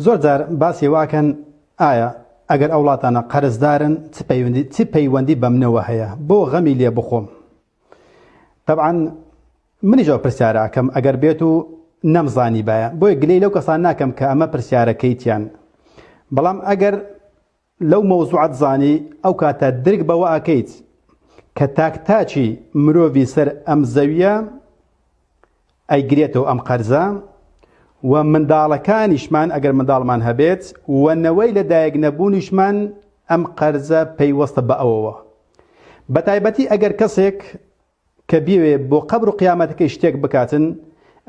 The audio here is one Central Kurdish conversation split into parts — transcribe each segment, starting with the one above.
زۆر جار باسی واکەن ئایا ئەگەر ئەو وڵاتانە قەرزدارن چ پەیوەندی چ پەیوەندی بە منەوە هەیە بۆ غەمی لێ بخۆم؟ تەبعەن منیش ئەو پرسیارە ئەکەم ئەگەر بێت و نەمزانیبایە بۆیە گلەی لەو کەسان ناکەم کە ئەمە پرسیارەکەیتیان بەڵام ئەگەر لەو مەوزوعەت زانی ئەو کاتە درک بەوە ئەکەیت کە تاک تاکی مرۆڤی سەر ئەم زەویە ئەیگرێتەوە ئەم قەرزە و منداڵەکانیشمان ئەگەر منداڵمان هەبێت و نەوەی لە دایک نەبوونیشمان ئەم قەرزە پەیوەستە بە ئەوەوە بەتایبەتی ئەگەر کەسێک کە بیەوێ بۆ قەبر و قیامەتەکەی شتێک بکاتن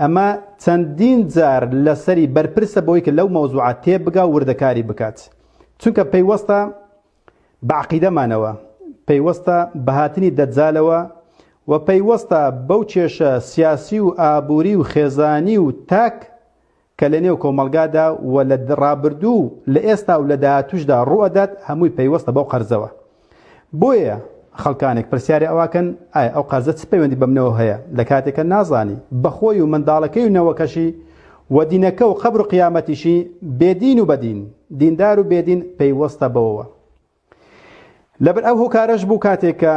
ئەمە چەندین جار لەسەری بەرپرسە بۆی کە لەو مەوزوعە تێبگا و وردەکاری بکات چونکە پەیوەستە بە عەقیدەمانەوە، پەیوەستە بە هاتنی دەجالەوە و پەیوەستە بەو کێشە سیاسی و ئابووری و خێزانی و تاک کە لە نێو کۆمەڵگادا و لە ڕابردوو و لە ئێستا و لە داهاتووشدا ڕووئەدات هەمووی پەیوەستە بەو قەرزەوە. بۆیە خەڵکانێک پرسیاری ئەوەکەن ئایا ئەو قەرزە چ پەیوەندی بە منەوە هەیە لە کاتێکە نازانی بە خۆی و منداڵەکەی و نەوەکەشی و دینەکە و قەبر و قیامەتیشی بێدین و بەدین دیندار و بێدین پەیوەستە بەوەوە. لەبەر ئەو هۆکارەش بوو کاتێک کە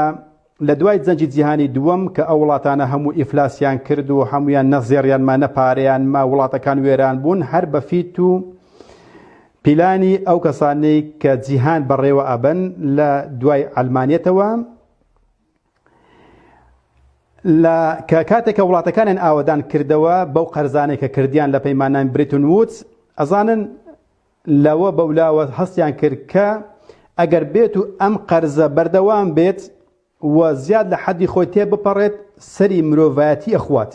لە دوای جەنگی جیهانی دووەم کە ئەو وڵاتانە هەموو ئیفلاسیان کرد و هەمویان نە زێڕیان ما نە پارەیان ما وڵاتەکان وێران بوون هەر بە فیت و پیلانی ئەو کەسانەی کە جیهان بەڕێوە ئەبەن لە دوای عەلمانیەتەوە لە کە کاتێک کە وڵاتەکانیان ئاوەدان کردەوە بەو قەرزانەی کە کردیان لە پەیماننامەی بریتون وودز ئەزانن لەوە بەولاوە هەستیان کرد کە ئەگەر بێت و ئەم قەرزە بەردەوام بێت و زیاد لە حەدی خۆی تێبپەڕێت سەری مرۆڤایەتی ئەخوات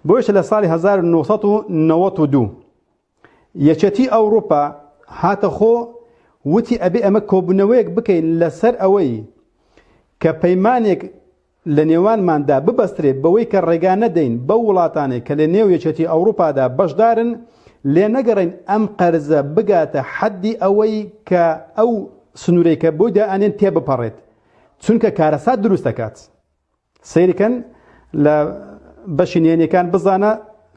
بۆیشە لە ساڵی 1992 یەکێتی ئەوروپا هاتە خۆ وتی ئەبێ ئەمە کۆبوونەوەیەک بکەین لەسەر ئەوەی کە پەیمانێک لە نێوانماندا ببەسترێت بەوەی کە ڕێگا نەدەین بەو وڵاتانەی کە لە نێو یەکێتی ئەوروپادا بەشدارن لێنەگەڕێین ئەم قەرزە بگاتە حەدی ئەوەی کە ئەو سنوورەی کە بۆی دائەنێن تێبپەڕێت چونکە کارەسات دروست دەکات. سەیرکەن لە بەشی نهێنیەکان بزانە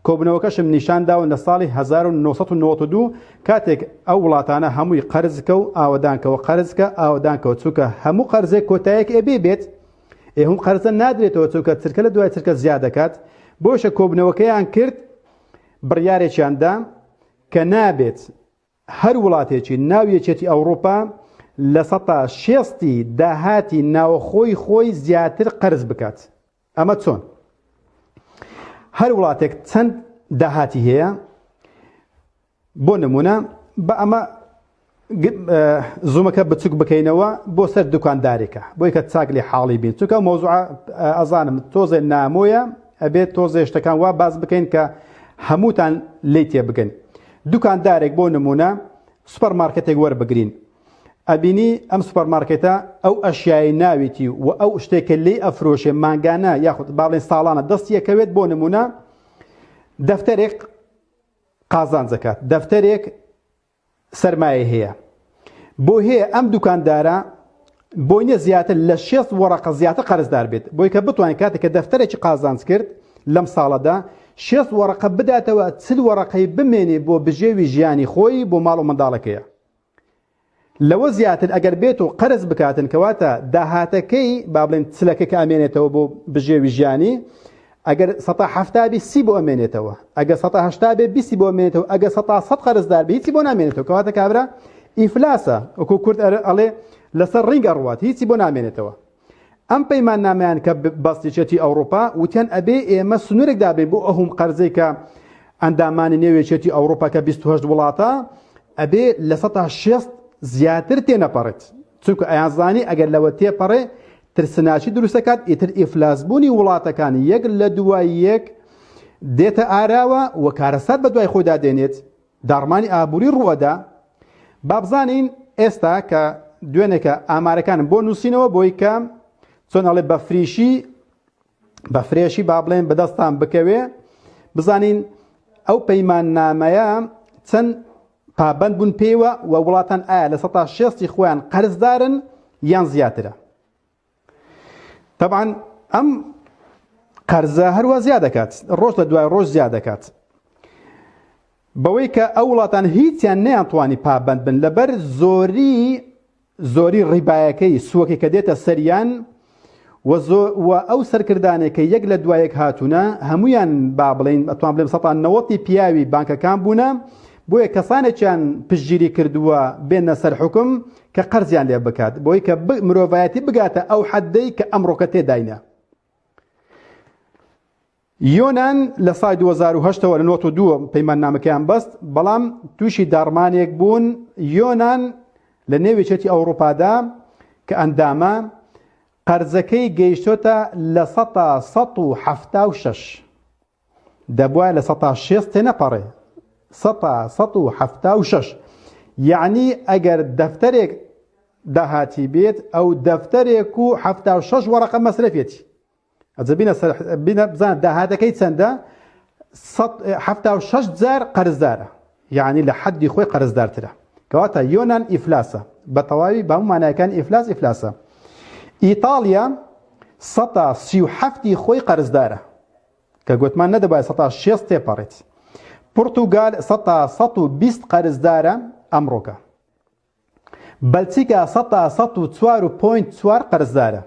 کۆبنەوەکەشم نیشان داون لە ساڵی 1992 کاتێک ئەو وڵاتانە هەمووی قەرزکە و ئاوەدانکەوە قەرزکە ئاوەدانکەوە چونکە هەموو قەرزێک کۆتایەک ئەبێ بێت ئێ هەم قەرزە نادرێتەوە چونکە چرکە لە دوای چرکە زیاد دەکات بۆیشە کۆبنەوەکەیان کرد بڕیارێکیان دا کە نابێت هەر وڵاتێکی ناو یەکێتی ئەوڕوپا لە سەتا شێستی داهاتی ناوەخۆی خۆی زیاتر قەرز بکات. ئەمە چۆن؟ هەر وڵاتێک چەند داهاتی هەیە بۆ نمونە بە ئەمە زوومەکە بچوک بکەینەوە بۆ سەر دوکاندارێکە بۆی کە چاک لێ حاڵی بین چونکە مەوزوع ئەزانم تۆزێ نامۆیە ئەبێت تۆزێ شتەکان وا باس بکەین کە هەمووتان لێی تێبگەن دوکاندارێک بۆ نمونە سوپەر مارکێتێک وەربگرین ئەبینی ئەم سوپەر مارکێتە ئەو ئەشیای ناویتی و ئەو شتێک کە لێی ئەفرۆشێ مانگانە یاخود با بڵێن ساڵانە دەستی ئەکەوێت بۆ نمونە دەفتەرێک قازانج دەکات دەفتەرێک سەرمایەی هەیە بۆ هەیە ئەم دوکاندارە بۆی نیە زیاتر لە شێست وەڕەقە زیاتر قەرزدار بێت بۆی کە بتوانێت کاتێک کە دەفتەرێکی قازانج کرد لەم ساڵەدا شێست وەڕەقە بداتەوە چل وەڕەقەی بمێنێ بۆ بژێوی ژیانی خۆی بۆ ماڵ و منداڵەکەیە لەوە زیاتر ئەگەر بێت و قەرز بکاتن کەواتە داهاتەکەی با بڵێن چلەکە کە ئەمێنێتەوە بۆ بژێوی ژیانی ئەگەر سەتا حەفتا بی سی بۆ ئەمێنێتەوە ئەگەر سەتا هەشتا بێ بیستی بۆ ئەمێنێتەوە ئەگەر سەتا سەد قەرزدار بێ هیچی بۆ نامێنێتەوە کەواتە کابرا ئیفلاسە وەکو کورد ئەڵێ لەسەر ڕینگ ئەڕوات هیچی بۆ نامێنێتەوە ئەم پەیماننامەیان کە بەست یەکێتی ئەوڕوپا وتیان ئەبێ ئێمە سنوورێک دابین بۆ ئەهوم قەرزەی کە ئەندامانی نێو یەکێتی ئەوڕوپا کە 28 وڵاتە ئەبێ لە سەتا شێست زیاتر تێنەپەڕێت چونکە ئەیانزانی ئەگەر لەوە تێپەڕێ ترسناکی دروست دەکات ئیتر ئیفلاسبوونی وڵاتەکان یەک لە دوای یەک دێتە ئاراوە و کارەسات بە دوای خۆیدا دێنێت داڕمانی ئابووری ڕووەدا بابزانین ئێستا کە دوێنێکە ئامارەکانم بۆ نووسینەوە بۆی کە چۆن ئەڵێ بە فریشی بە فرێشی با بڵێن بەدەستان بکەوێ بزانین ئەو پەیماننامەیە چەند پابەند بوون پێیوە و وڵاتان ئایا لە سەتا شێستی خۆیان قەرزدارن یان زیاترە تەبعەن ئەم قەرزە هەروە زیاد دەکات ڕۆژ لە دوای ڕۆژ زیاد دەکات. بەوەی کە ئەو وڵاتان هیچیان نەیانتوانی پابەند بن لەبەر زۆری زۆری ڕیبایەکەی سووەکەی کە دێتە سەریان و و ئەو سەرکردانێک کە یەک لە دوایەک هاتوونە هەمویان با بڵین ئەتوان بڵێم سەتا نەوەتی پیاوی بانکەکان بوونە بۆیە کەسانێکیان پشتگیری کردووە بێنە سەر حکوم کە قەرزیان لێ بکات بۆی کە مرۆڤایەتی بگاتە ئەو حەدەی کە ئەمڕۆکە تێداینە. یۆنان لە سای 2008 ەوە لە 92 پەیماننامەکەیان بەست بەڵام تووشی داڕمانێک بوون یۆنان لە نێو یەکێتی ئەوروپادا کە ئەندامە قەرزەکەی گەیشتۆتە لە سەتا 176 دەبوایە لە سەتا شێست تێنەپەڕێ سەتا 176 یعنی ئەگەر دەفتەرێک داهاتی بێت ئەو دەفتەرێک و 76 وەڕەقە مەسرەفێتی ئەجە بینە سەر بینە بزانە داهاتەکەی چەندە 76 جار قەرزدارە یعنی لە حەدی خۆی قەرزدارترە کەواتە یۆنان ئیفلاسە بە تەواوی بە هەموو مانایەکان ئیفلاس ئیفلاسە ئیتاڵیا سەتا سی و حەفتی خۆی قەرزدارە کە گوتمان نەدەبای سەتا شێست تێپەڕێت پرتوگال سەتا 120 قەرزدارە ئەمڕۆکە بەلجیکا سەتا 104 و point چوار قەرزدارە.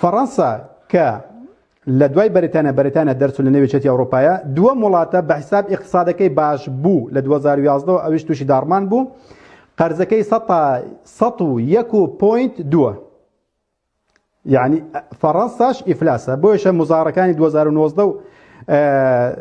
فەڕەنسا کە لە دوای بەریتانیا بەریتانیا دەرچوو لە نێو یەکێتی ئەوروپایە دووەم وڵاتە بە حیساب ئیقتسادەکەی باش بوو لە 2011 ئەویش تووشی داڕمان بوو قەرزەکەی سەتا 101 و point دووە. یعنی فەڕەنساش ئیفلاسە بۆیشە مزارەکانی 2019 و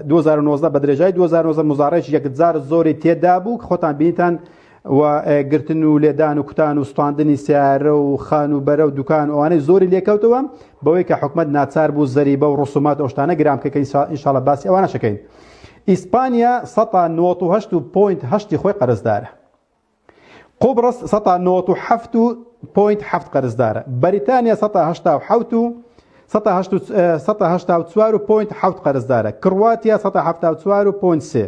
2019 بە درێژای 2019 مزارێکی یەکجار زۆری تێدا بوو خۆتان بینیتان و گرتن و لێدان و کوتان و سوتاندنی سیارە و خان و بەرە و دوکان ئەوانەی زۆری لێکەوتەوە بەوەی کە حکومت ناچار بوو زەریبە و ڕسومات ئەو شتانە گران بکە کە ئینشاءاللە باسی ئەوانە شەکەین ئیسپانیا 1970.8 خۆی قەرزدارە قوبڕس سەتا 97 و point حەفت قەرزدارە. بەریتانیا سەتا 87 و سەتا هەشت و سەتا 84 و point حەوت قەرزدارە. کڕواتیا سەتا 74 و point سێ.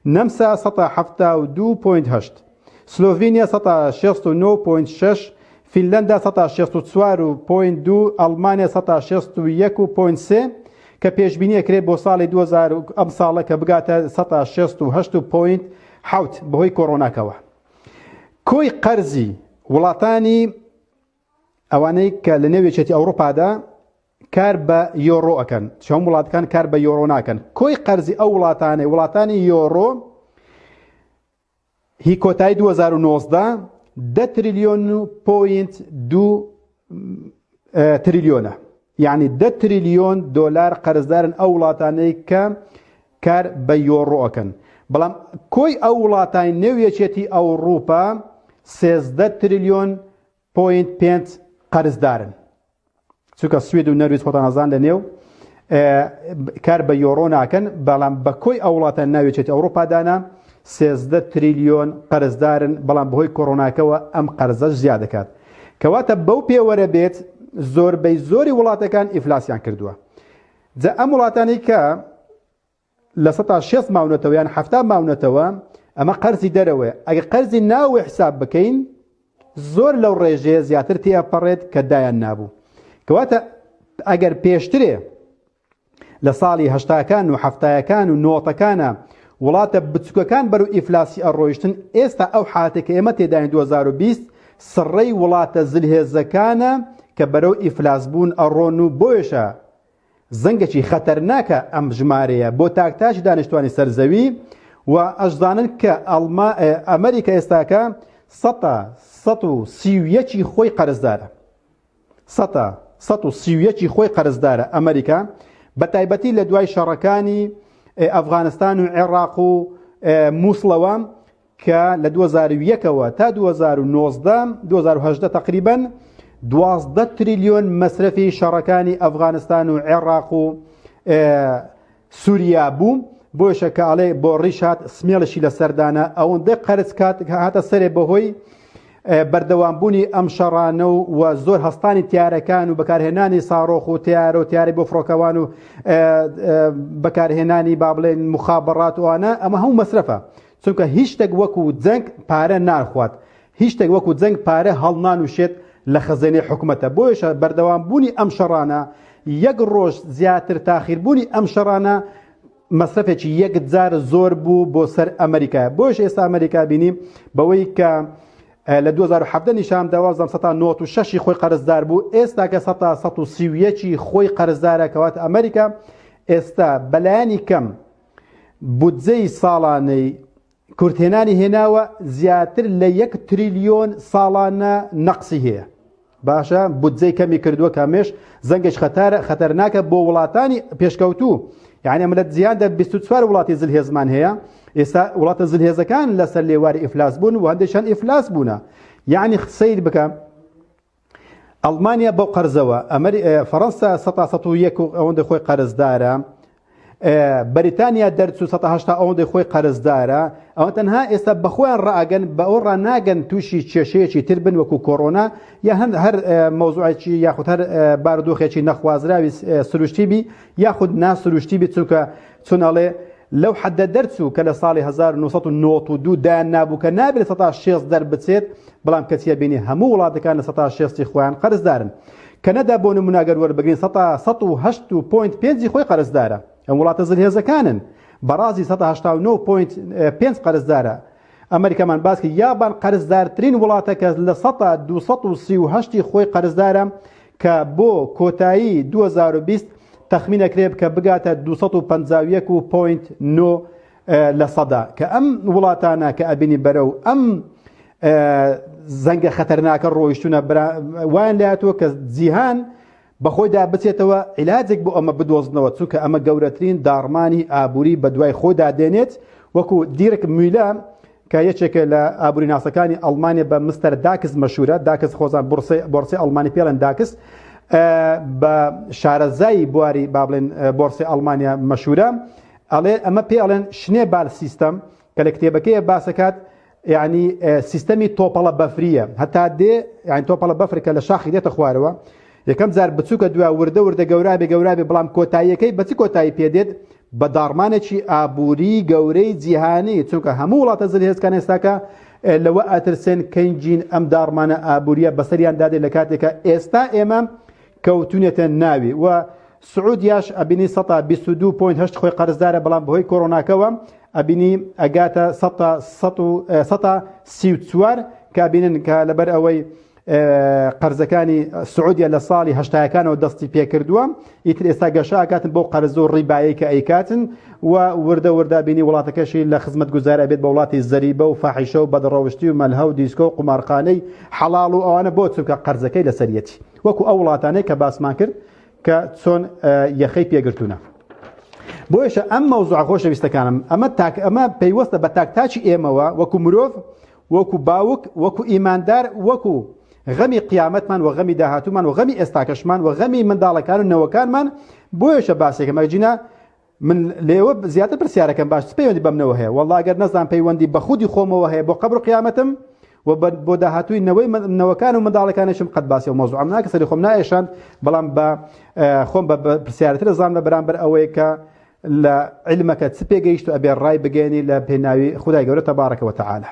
نەمسا سەتا 72 point هەشت. سلۆڤینیا سەتا 69 point شەش. فینلەندا سەتا 64 و point دوو. ئەڵمانیا سەتا 61 و point سێ کە پێشبینی ئەکرێت بۆ ساڵی 2000 ئەم ساڵە کە بگاتە سەتا 68 و point حەوت، بەهۆی کۆرۆناکەوە کۆی قەرزی وڵاتانی ئەوانەی کە لە نێو یەکێتی ئەوروپادا کار بە یۆرۆ ئەکەن چۆن وڵاتەکان کار بە یۆرۆ ناکەن کۆی قەرزی ئەو وڵاتانەی وڵاتانی یۆرۆ هی کۆتایی 2019 دە تریلیۆن و point دوو تریلیۆنە یعنی دە تریلیۆن دۆلار قەرزدارن ئەو وڵاتانەی کە کار بە یۆڕۆ ئەکەن بەڵام کۆی ئەو وڵاتانی نێو یەکێتی ئەوڕوپا 13 تریلیۆن point پێنج قەرزدارن چونکە سوید و نەرویج خۆتان ئەزان لە نێو کار بە یۆرۆ ناکەن بەڵام بە کۆی ئەو وڵاتە ناوێچێتی ئەوروپادانە 13 تریلیۆن قەرزدارن بەڵام بەهۆی کۆرۆناکەوە ئەم قەرزەش زیاد دەکات کەواتە بەو پێوەرە بێت زۆربەی زۆری وڵاتەکان ئیفلاسیان کردووە جا ئەم وڵاتانەی کە لە سەتا شێست ماونەتەوە یان حەفتا ماونەتەوە ئەمە قەرزی دەرەوەیە ئەگەر قەرزی ناوەوەی حساب بکەین زۆر لەو ڕێژەیە زیاتر تێئەپەڕێت کە دایان نابوو کەواتە ئەگەر پێشترێ لە ساڵی هەشتاکان و حەفتایەکان و نۆتەکانە وڵاتە بچووکەکان بەرەو ئیفلاسی ئەڕۆیشتن ئێستا ئەو حالەتێک کە ئێمە تێداین 2020 سڕەی وڵاتە زلهێزەکانە کە بەرەو ئیفلاس بوون ئەڕۆن و بۆیشە زەنگێکی خەتەرناکە ئەم ژمارەیە بۆ تاک تاکی دانیشتوانی سەر زەوی و ئەشزانن کە ئەڵما ئەمریکا ئێستاکە سەتا 131 خۆی قەرزدارە سەتا 131 خۆی قەرزدارە ئەمریکا بە تایبەتی لە دوای شەڕەکانی ئەفغانستان و عێراق و مووسڵەوە کە لە 2001 ەوە تا 2019 2018 تقریبا 12 تریلیۆن مەسرەفی شەڕەکانی ئەفغانستان و عێراق و سووریا بوو بۆیشە کە ئەڵێ بۆ ڕیشات سمێڵشی لەسەردانە ئەوەندە قەرز کات هاتە سەرێ بەهۆی بەردەوامبوونی ئەم شەڕانە و و زۆر هەستانی تیارەکان و بەکارهێنانی ساڕۆخ و تیارە و تیاری بۆ فڕۆکەوان و بەکارهێنانی با بڵێن مخابڕات وانە ئەمە هەموو مەسرەفە چونکە هیچ شتێک وەکو جەنگ پارە ناخوات، هیچ شتێک وەکو جەنگ پارە هەڵنانوشێت لە خەزێنەی حکومەتە، بۆیەشە بەردەوام بوونی ئەم شەڕانە یەک ڕۆژ زیاتر تاخیر بوونی ئەم شەڕانە. مەسرەفێکی یەکجار زۆر بوو بۆ سەر ئەمریکا. بۆیش ئێستا ئەمریکا بینی بەوەی کە لە 2017 نیشان دا وابزانم سەتا 96 ی خۆی قەرزدار بوو، ئێستا کە سەتا 131 ی خۆی قەرزدارە، کەواتە ئەمریکا ئێستا بەلایەنی کەم بودجەی ساڵانەی کورتهێنانی هێناوە زیاتر لە یەک تریلیۆن ساڵانە نەقسی هەیە. باشە بودجەی کەمی کردووە کە ئەمەش زەنگێکی خەتارە خەتەرناکە بۆ وڵاتانی پێشکەوتوو یعنی ئەمە لە جیهاندا 24 وڵاتی زلهێزمان هەیە ئێستا وڵاتە زلهێزەکان لەسەر لێواری ئیفلاس بوون و هەندێکیان ئیفلاس بوونە یعنی سەیر بکە ئەڵمانیا بەو قەرزەوە ئەمەری فەڕەنسا سەتا 101 ئەوەندە خۆی قەرزدارە بەریتانیا دەرچوو 180 ئەوەندەی خۆی قەرزدارە ئەوە تەنها ئێستا بەخۆیان ڕائەگەن بە ئەو ڕاناگەن تووشی کێشەیەکی تر بن وەکو کۆرۆنا یا هەر هەر مەوزوعێکی یاخود هەر بارودۆخێکی نەخوازراوی سروشتی بی یاخود ناسروشتی بی چونکە چون ئەڵێ لەو حەدە دەرچوو کە لە ساڵی 1992 دایان نابوو کە نابێت لە سەتا شێست دەربچێت بەڵام کەچیە بینی هەموو وڵاتەکان لە سەتا شێستی خۆیان قەرزدارن. کەنەدا بۆ نمونە گەر وەربگرین سەتا 108 و point پێنجی خۆی قەرزدارە. ئەم وڵاتە زلهێزەکانن. بەڕازی سەتا 89 point پێنج قەرزدارە. ئەمریکامان باس کرد یابان قەرزدارترین وڵاتە کە لە سەتا 238 خۆی قەرزدارە کە بۆ کۆتایی 2020 تەخمین ئەکرێت کە بگاتە 251 و point نۆ لە سەدا کە ئەم وڵاتانە کە ئەبینی بەرەو ئەم زەنگە خەتەرناکە ڕۆیشتونە وایان لاتوە کە جیهان بەخۆیدا بچێتەوە عیلاجێک بۆ ئەمە بدۆزنەوە چونکە ئەمە گەورەترین داڕمانی ئابووری بەدوای خۆیدا دێنێت وەکو دیرک میلە کە یەکێکە لە ئابووریناسەکانی ئەڵمانیا بە مستەر داکس مەشهورە، داکس خۆزان بۆرسەی بۆرسەی ئەڵمانی پێڵێن داکس، بە شارەزای بواری با بڵێن بۆرسەی ئەڵمانیا مەشهورە، ئەڵێ ئەمە پێ ئەڵێن Schneeball system کە لە کتێبەکەی باسەکات یعنی سیستەمی تۆپەڵە بەفریە هەتا دێ یعنی تۆپەڵە بەفر کە لە شاخی دێتە خوارەوە یەکەم جار بچووکە دوا وردە وردە گەورابێ گەورابێ بەڵام کۆتاییەکەی بە چ کۆتایی پێدێت بە داڕمانێکی ئابووری گەورەی جیهانی، چونکە هەموو وڵاتە زلهێزکان ئێستاکە لەوە ئەترسێن کەنگین ئەم داڕمانە ئابووریە بەسەریان دادێ لە کاتێکە ئێستا ئێمە کەوتونێتە ناوی و سعودیاش ئەبینی سەتا 22.8 خۆی قەرزدارە بەڵام بەهۆی کۆرۆناکەوە ئەبینی ئەگاتە سەتا سەتا 34 کە بینن کە لەبەر ئەوەی قەرزەکانی سعودیە لە ساڵی هەشتایەکانەوە دەستی پێکردووە ئیتر ئێستا گەشە ئەکاتن بۆ قەرز و ڕیبایەی کە ئەیکاتن و وردە وردە بینی وڵاتەکەشی لە خزمەت گوزار ئەبێت بە وڵاتی زەریبە و فاحیشە و بەدڕەوشتی و مەلهە و دیسکۆ و قومارخانەی حەڵاڵ و ئەوانە بۆ چونکە قەرزەکەی لەسەریەتی وەکو ئەو وڵاتانەی کە باسمان کرد کە چۆن یەخەی پێگرتوونە. بۆیشە ئەم مەوزوعە خۆشەویستەکانم ئەمە تاک ئەمە پەیوەستە بە تاکتاکی ئێمەوە وەکو مرۆڤ وەکو باوک، وەکو ئیماندار، وەکو غەمی قیامەتمان و غەمی داهاتوومان و غەمی ئێستاکەشمان و غەمی منداڵەکان و نەوەکانمان، بۆیەشە باسێکم ئەگینا من لێوە زیاتر پرسیارەکەم باش چ پەیوەندی بەمنەوە هەیە وەڵا گەر نەزان پەیوەندی بە خودی خۆمەوە هەیە بۆ قەبر و قیامەتم و بۆ داهاتووی نەوەی نەوەکان و منداڵەکانیشم قەت باسی ئەو مەوزوعەم ناکە سەری خۆم نائێشاند بەڵام بە خۆم بە پرسیارتر زان لە بەرامبەر ئەوەیە کە لە علمەکە چ پێگەیشت و ئەبێ ڕای بگەێنی لە پێناوی خودای گەورە تەبارەکە وتەعالا.